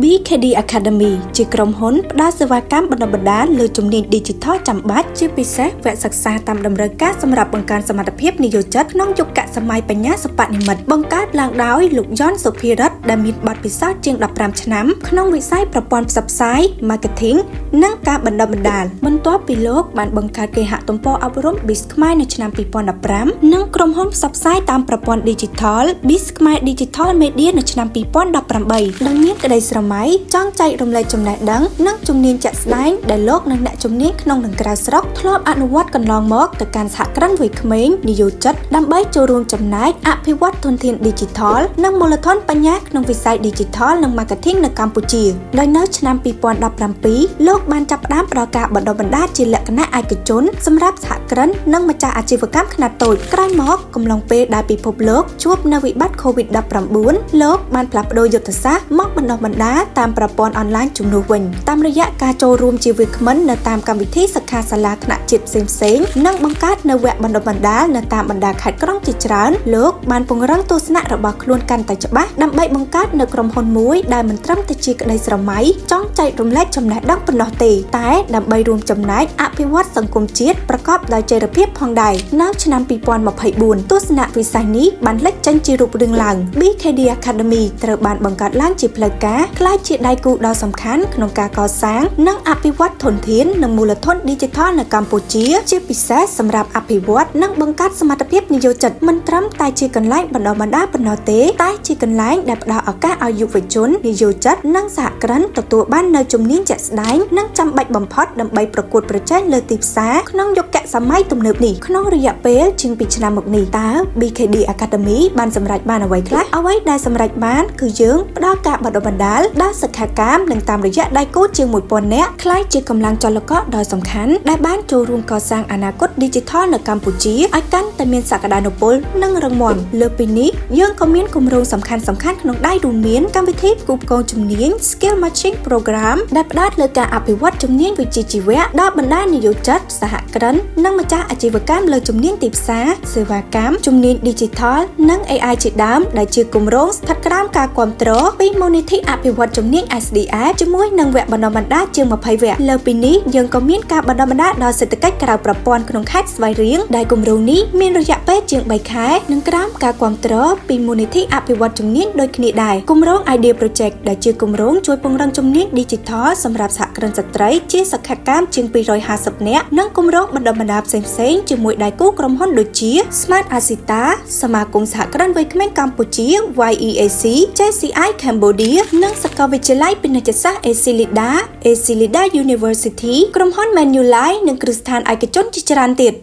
BKD Academy ជាក្រុមហ៊ុនផ្ដល់សេវាកម្មបណ្ដុះបណ្ដាលលើជំនាញ Digital ចាំបាច់ជាពិសេសវគ្គសិក្សាតាមតម្រូវការសម្រាប់បង្កើនសមត្ថភាពនិយោជិតក្នុងយុគសម័យបញ្ញាសិប្បនិម្មិតបង្កើតឡើងដោយលោកយ៉នសុភារិទ្ធដែលមានបទពិសោធន៍ជាង15ឆ្នាំក្នុងវិស័យប្រព័ន្ធផ្សព្វផ្សាយ Marketing និងការបណ្ដុះបណ្ដាលបន្ទាប់ពីលោកបានបង្កើតគេហទំព័រអប់រំ Biz ខ្មែរនៅឆ្នាំ2015និងក្រុមហ៊ុនផ្សព្វផ្សាយតាមប្រព័ន្ធ Digital Biz ខ្មែរ Digital Media នៅឆ្នាំ2018ដោយមានក្តីស្រមៃចង់ចែករំលែកចំណេះដឹងនិងជំនាញជាក់ស្ដែងដែលលោកនិងអ្នកជំនាញក្នុងនិងក្រៅស្រុកធ្លាប់អនុវត្តកន្លងមកទៅកាន់សហគ្រិនវ័យក្មេងនិយោជិតដើម្បីចូលរួមចំណែកអភិវឌ្ឍធនធាន Digital និងមូលធនបញ្ញាក្នុងវិស័យ Digital និង Marketing នៅកម្ពុជាដោយនៅឆ្នាំ2017លោកបានចាប់ផ្ដើមផ្ដល់ការបណ្ដុះបណ្ដាលជាលក្ខណៈឯកជនសម្រាប់សហគ្រិននិងម្ចាស់អាជីវកម្មខ្នាតតូចក្រោយមកកំឡុងពេលដែលពិភពលោកជួបនៅវិបត្តិ COVID-19 លោកបានផ្លាស់ប្ដូរយុទ្ធសាស្ត្រមកបណ្ដុះបណ្ដាលតាមប្រព័ន្ធអនឡាញជំនួសវិញតាមរយៈការចូលរួមជាវាគ្មិននៅតាមកម្មវិធីសិក្ខាសាលាថ្នាក់ជាតិផ្សេងៗនិងបង្កើតនៅវគ្គបណ្ដុះបណ្ដាលនៅតាមបណ្ដាខេត្តក្រុងជាច្រើនលោកបានពង្រឹងទស្សនៈរបស់ខ្លួនកាន់តែច្បាស់ដើម្បីបង្កើតនៅក្រុមហ៊ុនមួយដែលមិនត្រឹមតែជាក្តីស្រមៃចង់ចែករំលែកចំណេះដឹងប៉ុណ្ណោះទេតែដើម្បីរួមចំណែកអភិវឌ្ឍសង្គមជាតិប្រកបដោយចីរភាពផងដែរនៅឆ្នាំ2024ទស្សនវិស័យនេះបានលេចចេញជារូបរាងឡើង BKD Academy ត្រូវបានបង្កើតឡើងជាផ្លូវការក្លាយជាដៃគូដ៏សំខាន់ក្នុងការកសាងនិងអភិវឌ្ឍធនធាននិងមូលធន Digital នៅកម្ពុជាជាពិសេសសម្រាប់អភិវឌ្ឍនិងបង្កើតសមត្ថភាពនិយោជិតមិនត្រឹមតែជាកន្លែងបណ្ដុះបណ្ដាលប៉ុណ្ណោះទេតែជាកន្លែងដែលផ្ដល់ឱកាសឲ្យយុវជននិយោជិតនិងសហគ្រិនទទួលបាននូវជំនាញជាក់ស្ដែងនិងចាំបាច់បំផុតដើម្បីប្រកួតប្រជែងលើទីផ្សារក្នុងយុគសម័យទំនើបនេះក្នុងរយៈពេលជាង2ឆ្នាំមកនេះតើ BKD Academy បានសម្រេចបានអ្វីខ្លះអ្វីដែលសម្រេចបានគឺយើងផ្ដល់ការបណ្ដុះបណ្ដាលដល់សិក្ខាកាមនិងតាមរយៈដៃគូជាង1000នាក់ក្លាយជាកម្លាំងចលករដ៏សំខាន់ដែលបានចូលរួមកសាងអនាគត Digital នៅកម្ពុជាឲ្យកាន់តែមានសក្តានុពលនិងរឹងមាំលើសពីនេះយើងក៏មានគម្រោងសំខាន់ៗក្នុងដៃរួមមានកម្មវិធីផ្គូផ្គងជំនាញ Skill Matching Program ដែលផ្ដោតលើការអភិវឌ្ឍជំនាញវិជ្ជាជីវៈដល់បណ្ដានិយោជិតសហគ្រិននិងម្ចាស់អាជីវកម្មលើជំនាញទីផ្សារសេវាកម្មជំនាញ Digital និង AI ជាដើមដែលជាគម្រោងស្ថិតក្រោមការគ្រប់គ្រងពីមូលនិធិអភិវឌ្ឍជំនាញ SDF ជាមួយនឹងវគ្គបណ្ដុះបណ្ដាលជាង20វគ្គលើសពីនេះយើងក៏មានការបណ្ដុះបណ្ដាលដល់សេដ្ឋកិច្ចក្រៅប្រព័ន្ធក្នុងខេត្តស្វាយរៀងដែលគម្រោងនេះមានរយៈពេលជាង3ខែនិងក្រោមការគ្រប់គ្រងពីមូលនិធិអភិវឌ្ឍជំនាញដូចគ្នាដែរគម្រោង Idea Project ដែលជាគម្រោងជួយពង្រឹងជំនាញ Digital សម្រាប់សហគ្រិនស្ត្រីជាសិក្ខាកាមជាង250នាក់និងគម្រោងបណ្ដុះបណ្ដាលផ្សេងៗជាមួយដៃគូក្រុមហ៊ុនដូចជា Smart Asita សមាគមសហគ្រិនវ័យក្មេងកម្ពុជា YEAC JCI Cambodia និងសាកលវិទ្យាល័យពាណិជ្ជសាស្ត្រ ACLEDA ACLEDA University ក្រុមហ៊ុន Manulife និងគ្រឹះស្ថានឯកជនជាច្រើនទៀត។